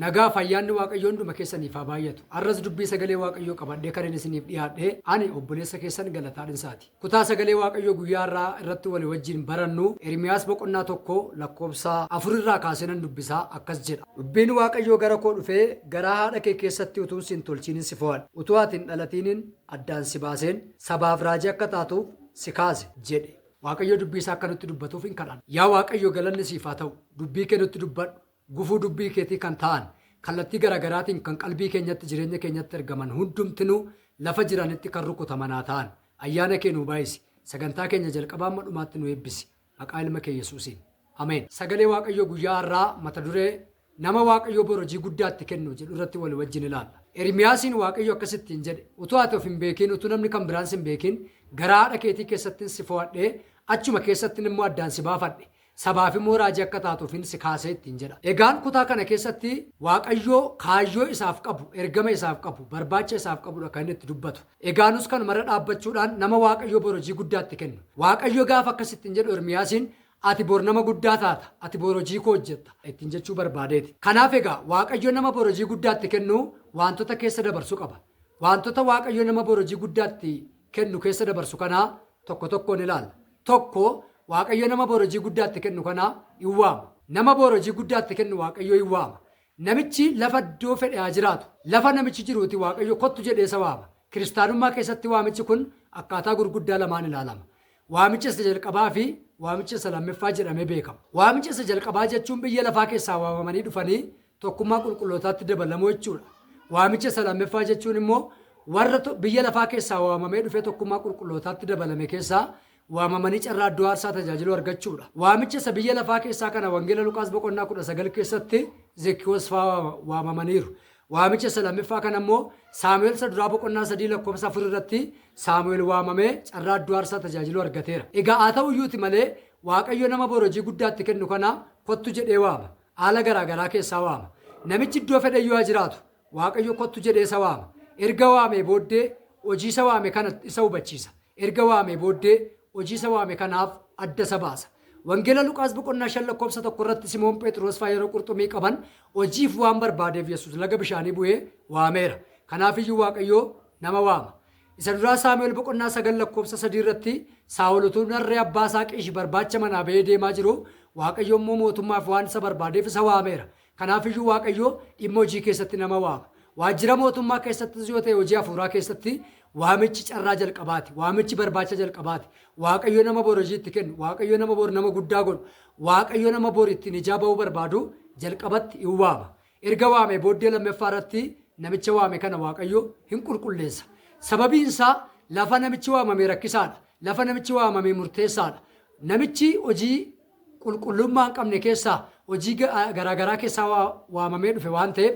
Nagaa fi ayyaanni Waaqayyoo hunduma keessaniif haa baay'atu. Har'as dubbii sagalee Waaqayyoo qabadhee kanin isiniif dhiyaadhe ani obboleessa keessan Galataa Dhinsaati. Kutaa sagalee Waaqayyoo guyyaa har'aa irratti walii wajjin barannu Ermiyaas boqonnaa 1 lakkoofsa 4 irraa kaasee nan dubbisaa akkas jedha. Dubbiin Waaqayyoo gara koo dhufee garaa haadha kee keessatti utuun si hin tolchiinin si fo'adhe. Utuu ati hin dhalatiinin addaan si baaseen sabaaf raajii akka taatuuf si kaase jedhe. Waaqayyo dubbii isaa akka nutti dubbatuuf hin kadhanna. Yaa Waaqayyo galanni siif haa ta'u. Dubbii kee nutti dubbadhu. Gufuu dubbii keetii kan ta'an, kallattii garaagaraatiin kan qalbii keenyatti, jireenya keenyatti ergaman hundumtinuu lafa jiranitti kan rukutaman haa ta'an. Ayyaana kee nuu baay'isi. Sagantaa keenya jalqabaa amma dhumaatti nu eebbisi. Maqaa ilma kee Yesuusiin. Ameen. Sagalee Waaqayyoo guyyaa har'aa mata duree Nama Waaqayyo bor hojii guddaa itti kennu jedhu irratti walii wajjin ilaalla. Ermiyaasiin Waaqayyo akkas ittiin jedhe, Utuu ati of hin beekin, utuu namni kan biraan si hin beekin, garaa haadha keetii keessattin si fo'adhe, achuma keessattin immoo addaan si baafadhe. Sabaaf immoo raajii akka taatuufin si kaase ittiin jedha. Egaan kutaa kana keessatti Waaqayyo kaayyoo isaaf qabu, ergama isaaf qabu, barbaacha isaaf qabudha kan inni itti dubbatu. Egaa nus kanumarra dhaabbachuudhaan nama Waaqayyo bor hojii guddaa itti kennu. Waaqayyo gaafa akkas ittiin jedhu Ermiyaasiin ati bor nama guddaa taata, ati bor hojii koo hojjetta ittiin jechuu barbaadeeti. Kanaaf egaa Waaqayyo nama bor hojii guddaa itti kennu waantota keessa dabarsu qaba. Waantota Waaqayyo nama bor hojii guddaa itti kennu keessa dabarsu kanaa tokko tokkoon ilaalla. Tokko, Waaqayyo nama bor hojii guddaa itti kennu kana in waama. Nama bor hojii guddaa itti kennu Waaqayyo in waama. Namichi lafa iddoo fedhe haa jiraatu. Lafa namichi jiruuti Waaqayyo kottu jedhee isa waama. Kiristaanummaa keessatti waamichi kun akkaataa gurguddaa lamaan ilaalama. Waamicha isa jalqabaa fi waamicha isa lammeffaa jedhamee beekama. Waamicha isa jalqabaa jechuun biyya lafaa keessaa waamamanii dhufanii tokkummaa qulqullootaatti dabalamuu jechuudha. Waamicha isa lammeffaa jechuun immoo warra biyya lafaa keessaa waamamee dhufee tokkummaa qulqullootaatti dabalame keessaa waamamanii carraa iddoo aarsaa tajaajiluu argachuudha. Waamicha isa biyya lafaa keessaa kana Wangeela Luqaas boqonnaa 19 keessatti Zekkiwoos fa'aa waamamaniiru. Waamicha isa lammiffaa kana immoo Saamu'eel isa duraa boqonnaa 3 lakkoofsa 4 irratti Saamu'eel waamamee carraa iddoo aarsaa tajaajiluu argateera. Egaa haa ta'u iyyuuti malee Waaqayyo nama bor hojii guddaa itti kennu kana kottu jedhee waama. Haala garaa garaa keessaa waama. Namichi iddoo fedhe iyyuu haa jiraatu. Waaqayyo kottu jedhee isa waama. Erga waamee booddee hojii isa waame kana isa hubachiisa. Erga waamee booddee hojii isa waame kanaaf adda isa baasa. Wangeela Luqaas boqonnaa 5 lakkoofsa 1 irratti Simoon Pheexiroos faa yeroo qurxummii qaban hojiif waan barbaadeef Yesuus laga bishaanii bu'ee waameera. Kanaaf iyyuu Waaqayyo nama waama. Isa duraa Saamu'eel boqonnaa 9 lakkoofsa 3 irratti Saa'ol utuu narree abbaa isaa Qiish barbaacha manaa ba'ee deemaa jiru Waaqayyo immoo mootummaaf waan isa barbaadeef isa waameera. Kanaaf iyyuu Waaqayyo dhimma hojii keessatti nama waama. Waajjira mootummaa keessattis yoo ta'e hojii hafuuraa keessatti waamichi carraa jalqabaati. Waamichi barbaacha jalqabaati. Waaqayyo nama bor hojii itti kennu, Waaqayyo nama bor nama guddaa godhu, Waaqayyo nama bor ittiin ijaa ba'uu barbaadu jalqabatti in waama. Erga waamee booddee lammaffaa irratti namicha waame kana Waaqayyo hin qulqulleessa. Sababiin isaa lafa namichi waamame rakkisaadha. Lafa namichi waamame murteessaadha. Namichi hojii qulqullummaa hin qabne keessaa hojii garaagaraa keessaa waamamee dhufe waan ta'eef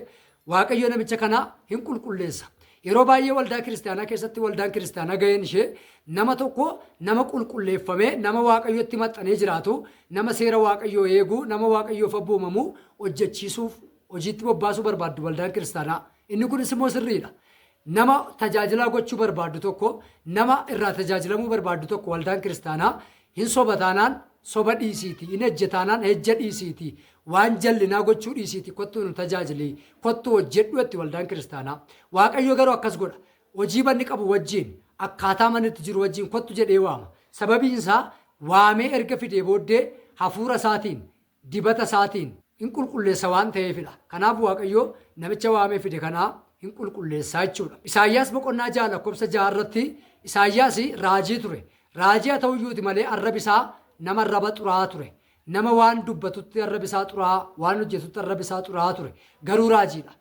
Waaqayyo namicha kana hin qulqulleessa. Yeroo baay'ee waldaa kiristaanaa keessatti waldaan kiristaanaa gaheen ishee nama tokko nama qulqulleeffamee nama Waaqayyotti maxxanee jiraatu nama seera Waaqayyoo eegu nama Waaqayyoof abboomamu hojjechiisuuf hojiitti bobbaasuu barbaaddu waldaan kiristaanaa. Inni kunis immoo sirriidha. Nama tajaajilaa gochuu barbaaddu tokko, nama irraa tajaajilamuu barbaaddu tokko waldaan kiristaanaa hin soba taanaan soba dhiisiiti, hin ejje taanaan ejja dhiisiiti, waan jallinaa gochuu dhiisiiti kottuu nu tajaajili, kottuu hojjedhu jetti waldaan kiristaanaa. Waaqayyo garuu akkas godha. Hojii manni qabu wajjin, akkaataa manni itti jiru wajjin kottu jedhee waama. Sababiin isaa waamee erga fidee booddee hafuura isaatiin dibata isaatiin in qulqulleessa waan ta'eefidha. Kanaaf Waaqayyo namicha waamee fide kanaa hin qulqulleessa jechuudha. Isaayyaas boqonnaa 6 lakkoofsa 6 irratti Isaayyaas raajii ture. Raajii haa ta'uyyuuti malee arrabi isaa nama arraba xuraa'aa ture. Nama waan dubbatutti arrabi isaa xuraa'aa, waan hojjetutti arrabi isaa xuraa'aa ture. Garuu raajiidha.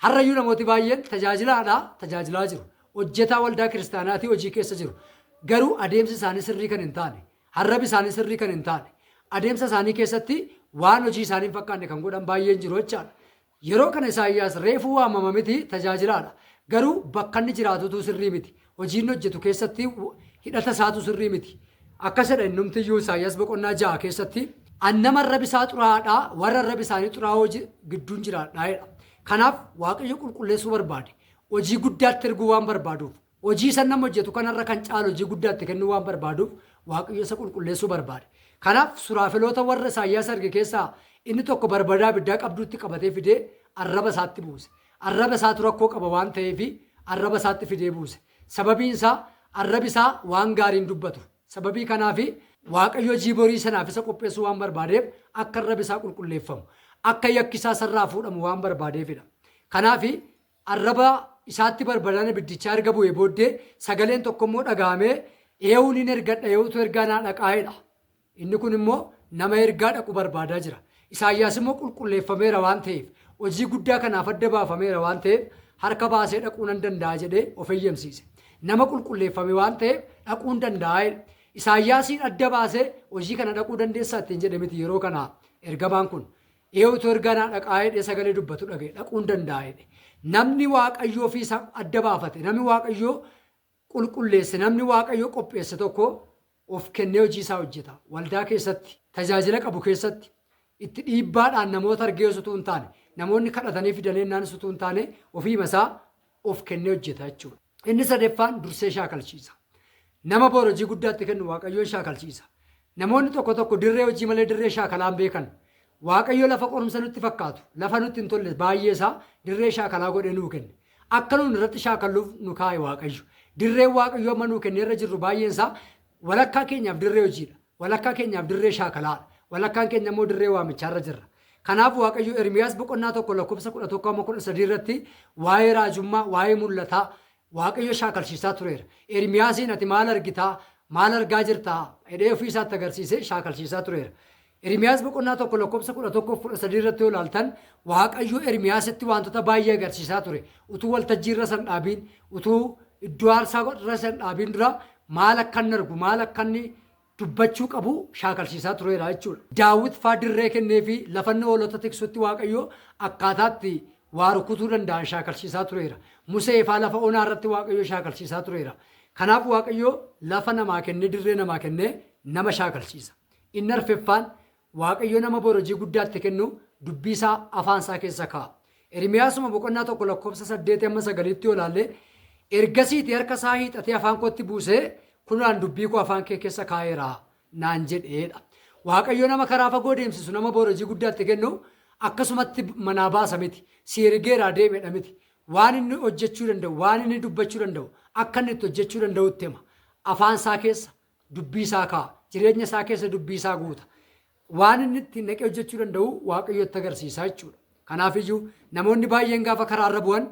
Har'ayyuu namooti baay'een tajaajilaadha, tajaajilaa jiru. Hojjetaa waldaa kiristaanaatii hojii keessa jiru. Garuu adeemsi isaanii sirrii kan hin taane, arrabi isaanii sirrii kan hin taane, adeemsa isaanii keessatti waan hojii isaanii hin fakkaanne kan godhan baay'een jiru jechaadha. Yeroo kana Isaayyaas reefuu waamama miti tajaajilaadha. Garuu bakka inni jiraatutu sirrii miti. Hojii inni hojjetu keessatti hidhata isaatu sirrii miti. Akkas jedha innumtiyyuu Isaayyaas boqonnaa 6 keessatti an nama arrabi isaa xuraa'aadha warra arrabi isaanii xuraa'oo gidduun jiraadha jedha. Kanaaf Waaqayyo qulqulleessuu barbaade. Hojii guddaatti erguu waan barbaaduuf. Hojii isa nama hojjetu kanarra kan caalu hojii guddaatti kennuu waan barbaaduuf Waaqayyo isa qulqulleessuu barbaade. Kanaaf suraafeloota warra Isaayyaas arge keessaa inni tokko barbadaa ibiddaa qabduutti qabatee fidee arraba isaatti buuse. Arraba isaatu rakkoo qaba waan ta'eef arraba isaatti fidee buuse. Sababiin isaa arrabi isaa waan gaariin dubbatu. Sababii kanaaf Waaqayyo hojii borii sanaaf isa qopheessuu waan barbaadeef akka arrabi isaa qulqulleeffamu, akka yakki isaa sarraa fuudhamu waan barbaadeefidha. Kanaaf arraba isaatti barbadaan ibiddichaa erga bu'ee booddee sagaleen tokko immoo dhaga'amee eewuun hin ergadha eewutu ergaa naa dhaqaa'edha. Inni kun immoo nama ergaa dhaqu barbaadaa jira. Isaayyaas immoo qulqulleeffameera waan ta'eef hojii guddaa kanaaf adda baafameera waan ta'eef harka baasee dhaquu nan danda'a jedhee of eeyyamsiise. Nama qulqulleeffame waan ta'eef dhaquu hin danda'a. Isaayyaasiin adda baasee hojii kana dhaquu dandeessaa ittiin jedhe miti yeroo kana ergamaan kun. Eewutu ergaa naa dhaqaa jedhee sagalee dubbatu dhaga'e dhaquu hin danda'a jedhe. Namni Waaqayyoo ofii isaa adda baafate, namni Waaqayyoo qulqulleesse, namni Waaqayyoo qopheesse tokko of kennee hojii isaa hojjeta. Waldaa keessatti, tajaajila qabu keessatti, itti dhiibbaadhaan namoota argee utuu hin taane, namoonni kadhatanii fidanii naan utuu hin taane ofiima isaa of kennee hojjeta jechuudha. Inni sadaffaan dursee shaakalchiisa. Nama bor hojii guddaatti kennu Waaqayyoon shaakalchiisa. Namoonni tokko tokko dirree hojii malee dirree shaakalaa hin beekan. Waaqayyo lafa qorumsa nutti fakkaatu, lafa nutti hin tolle baay'ee isaa dirree shaakalaa godhee nuu kenne. Akka nuun irratti shaakalluuf nu kaa'e Waaqayyo. Dirreen Waaqayyo amma nuu kenne irra jirru baay'een isaa walakkaa keenyaaf dirree hojiidha. Walakkaa keenyaaf dirree shaakalaadha. Walakkaan keenya immoo dirree waamichaarra jirra. Kanaaf Waaqayyo Ermiyaas boqonnaa 1 lakkoofsa 11 amma 13 irratti waa'ee raajummaa, waa'ee mul'ataa Waaqayyo shaakalchiisaa tureera. Ermiyaasiin ati maal argitaa? Maal argaa jirtaa? Jedhee ofii isaatti agarsiisee shaakalchiisaa tureera. Ermiyaas boqonnaa 1 lakkoofsa 11 13 irratti yoo ilaaltan Waaqayyo Ermiyaasitti wantoota baay'ee agarsiisaa ture. Utuu waltajjii irra san dhaabiin, utuu iddoo aarsaa irra san dhaabiin dura maal akka inni argu, maal akka inni dubbachuu qabu shaakalchiisaa tureera jechuudha. Daawit faa dirree kenneefi lafa inni hoolota tiksutti Waaqayyo akkaataatti waa rukutuu danda'an shaakalchiisaa tureera. Musee faa lafa onaa irratti Waaqayyo shaakalchiisaa tureera. Kanaaf Waaqayyo lafa namaa kennee dirree namaa kennee nama shaakalchiisa. Inni arfeffaan Waaqayyo nama bor hojii guddaatti kennu dubbii isaa afaan isaa keessa kaa'a. Ermiyaasuma boqonnaa 1 lakkoofsa 8 amma 9tti yoo ilaalle ergasiiti harka isaa hiixatee afaan kootti buusee kunaan dubbii koo afaan kee keessa kaa'eera naan jedheedha. Waaqayyo nama karaa fagoo deemsisu nama bor hojii guddaatti kennu akkasumatti manaa baasa miti. Si ergeeraa deemedha miti. Waan inni hojjechuu danda'u, waan inni dubbachuu danda'u, akka inni itti hojjechuu danda'utti hima. Afaan isaa keessa dubbii isaa kaa'a. Jireenya isaa keessa dubbii isaa guuta. Waan inni ittiin dhaqee hojjechuu danda'u Waaqayyo itti agarsiisa jechuudha. Kanaafiyyuu namoonni baay'een gaafa karaarra bu'an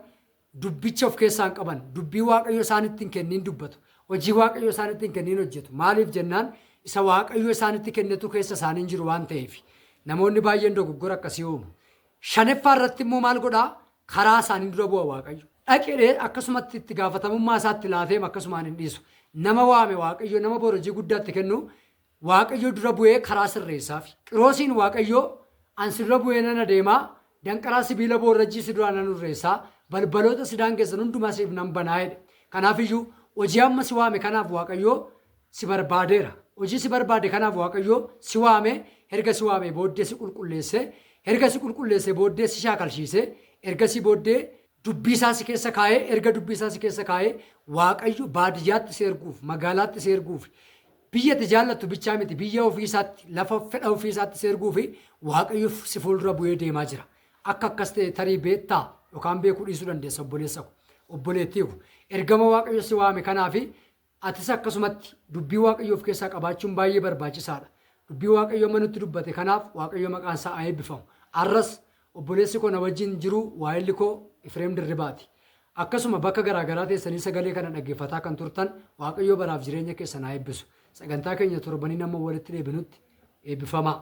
dubbicha of keessaa hin qaban. Dubbii Waaqayyo isaanitti hin kenniin dubbatu. Hojii Waaqayyo isaanitti hin kenniin hojjetu. Maaliif jennaan isa Waaqayyo isaanitti kennetu keessa isaanii hin jiru waan ta'eef. Namoonni baay'een dogoggora akkasii uumu. Shanaffaa irratti immoo maal godhaa? Karaa isaanii dura bu'a Waaqayyo. Dhaqee akkasumatti itti gaafatamummaa isaatti laateem akkasumaan hin dhiisu. Nama waame Waaqayyo nama bor hojii guddaatti kennu Waaqayyo dura bu'ee karaa sirreessaaf. Qiroosiin Waaqayyo an si dura bu'ee nan adeemaa danqaraa sibiila boorrajjii si duraa nan hurreessaa balbaloota si daangessan hundumaa siif nan banaa jedhe. Kanaafiyyuu hojii amma si waame kanaaf Waaqayyo si barbaadeera. Hojii si barbaade kanaaf Waaqayyo si waame erga si waame booddee si qulqulleesse erga si qulqulleesse booddee si shaakalchiise ergasii booddee dubbii isaa si keessa kaa'ee erga dubbii isaa si keessa kaa'ee Waaqayyo baadiyyaatti si erguuf magaalaatti si erguuf biyya ati jaallattu bichaa miti biyya ofii isaatti lafa fedha ofii isaatti si erguuf Waaqayyo si fuuldura bu'ee deemaa jira. Akka akkas ta'e tarii beektaa yookaan beekuu dhiisuu dandeessa obboleessa ko obboleettii ko ergama Waaqayyo si waame kanaafi atis akkasumatti dubbii Waaqayyoo of keessaa qabaachuun baay'ee barbaachisaadha. Dubbii Waaqayyo amma nutti dubbate kanaaf Waaqayyo maqaan isaa haa eebbifamu. Arras obboleessi koo na wajjin jiru waa'illi koo Ifreem Dirribaati. Akkasuma bakka garaa garaa teessanii sagalee kana dhaggeeffataa kan turtan Waaqayyo baraaf jireenya keessan haa eebbisu. Sagantaa keenya torbaniin amma walitti deebinutti eebbifamaa.